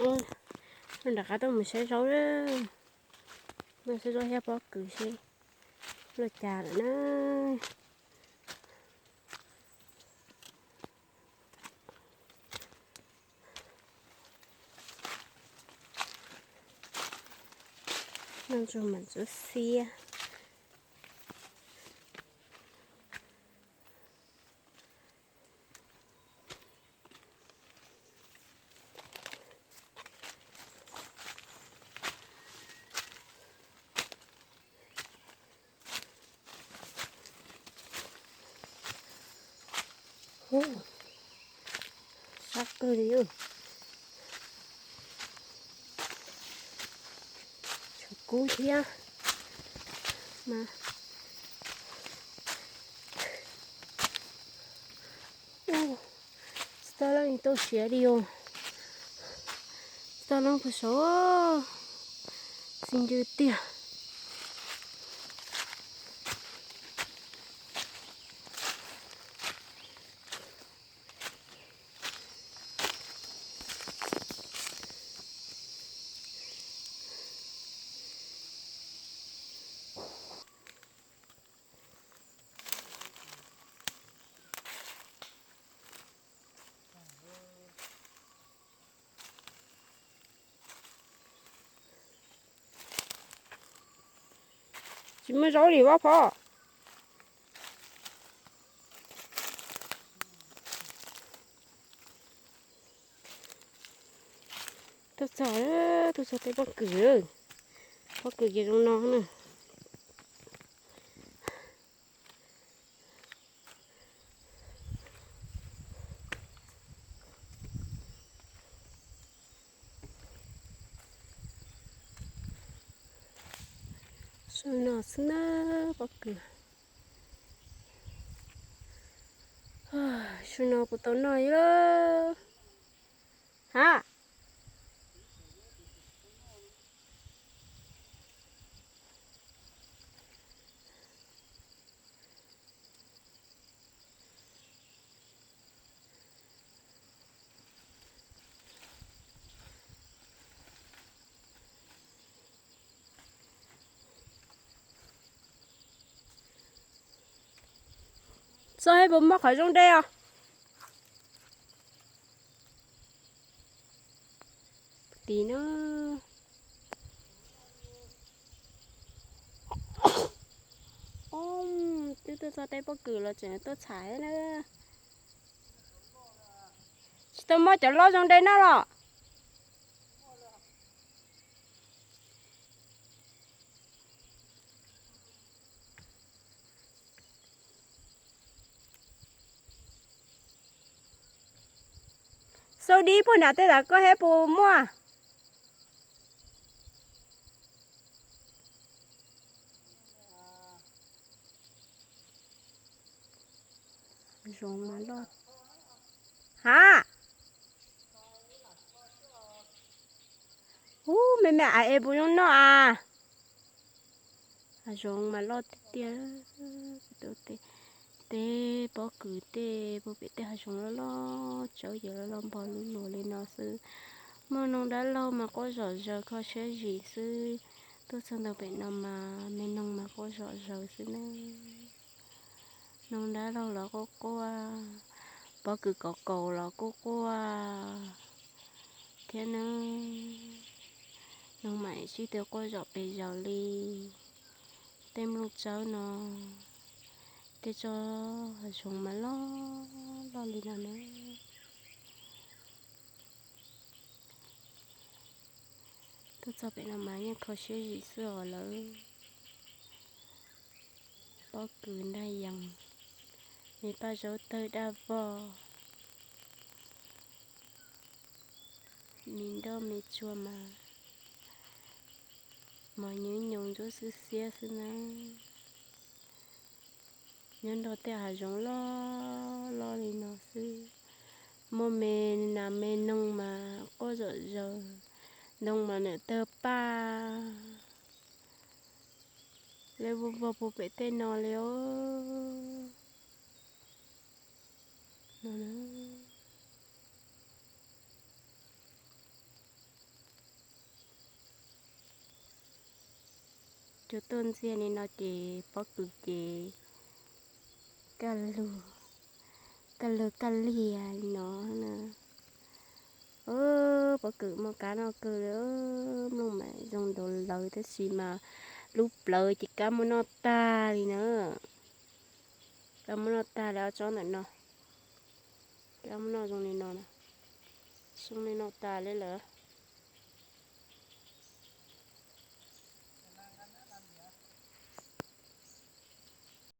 Ub, nram qab tuaj mus saib zaub, tuaj saib zaub thiab pob kws seb luaj cas lawm na. Noj ntsuag mas ntsuab xiab. Sab kawg li. Tshav kub thiab mas. Tsis tau leej twg tuaj siav li os. Tsis tau leej puag saud, xi ntws tiag. Tsis muaj zaub li Vaj Phom. Tuaj txog, tuaj txog tej pob kws, pob kws ces zoo no na. Su no xwb na, pob kws. Su no kuv tau noj ib lab. Ha. Txog hais puas muaj qhov zoo de os? Tim no. Twb tuaj txog tej pob kws los tseem tuaj txhais na. Tsis tau muaj cov loj zoo de noj los? Xauj dib puag nram tej ntawd koj hais puas muaj. Zoo mas loj. Ha. Ub, me me a es puas zoo noj a? Hav zoov mas loj tiag tiag. Tej pob kws tej puag pem tej hav zoov loj loj, tsawb ces loj loj npog lub luas li no xwb. Muaj noog dab laug mas quaj zom zaws kho siab zim xwb. Tuaj txog ntawm pem no mas me noog mas quaj zom zaws xwb na. Noog dab laug los quaj quaj, pob kws kaus kaus los quaj quaj thiab na. Noog mas sib tw quaj zom pes zaws li. Tej nplooj tsawb no, tej tsob hav zoov mas loj loj li no na. Tuaj txog pem no mas yeej kho siab zim xwb os lawv. Pob kws ntaj yees, me paj zaub tawg daj vog, me nroj me tsuag mas mos nyoos nyoos ntsuab xwb xiab xwb na. Nyob nrog tej hav zoov loj loj li no xwb, muaj me nas me noog mas quaj zom zaws, ntoo mas nws tawg paj lej vog vog puag pem tej no li os. No na. Cua tuaj ntxiag li no ces pob kws ces kaj lug, kaj lug kaj liag li no na. Pob kws muaj kab noj kawg li, mloog mas zoo ntaus lawv tab sis mas lub plawv ces kab muab noj tag li na. Kab muab noj tag li ob tsob ntawm no. Kab muab noj zoo li no na. Zoo li no tas li lawm.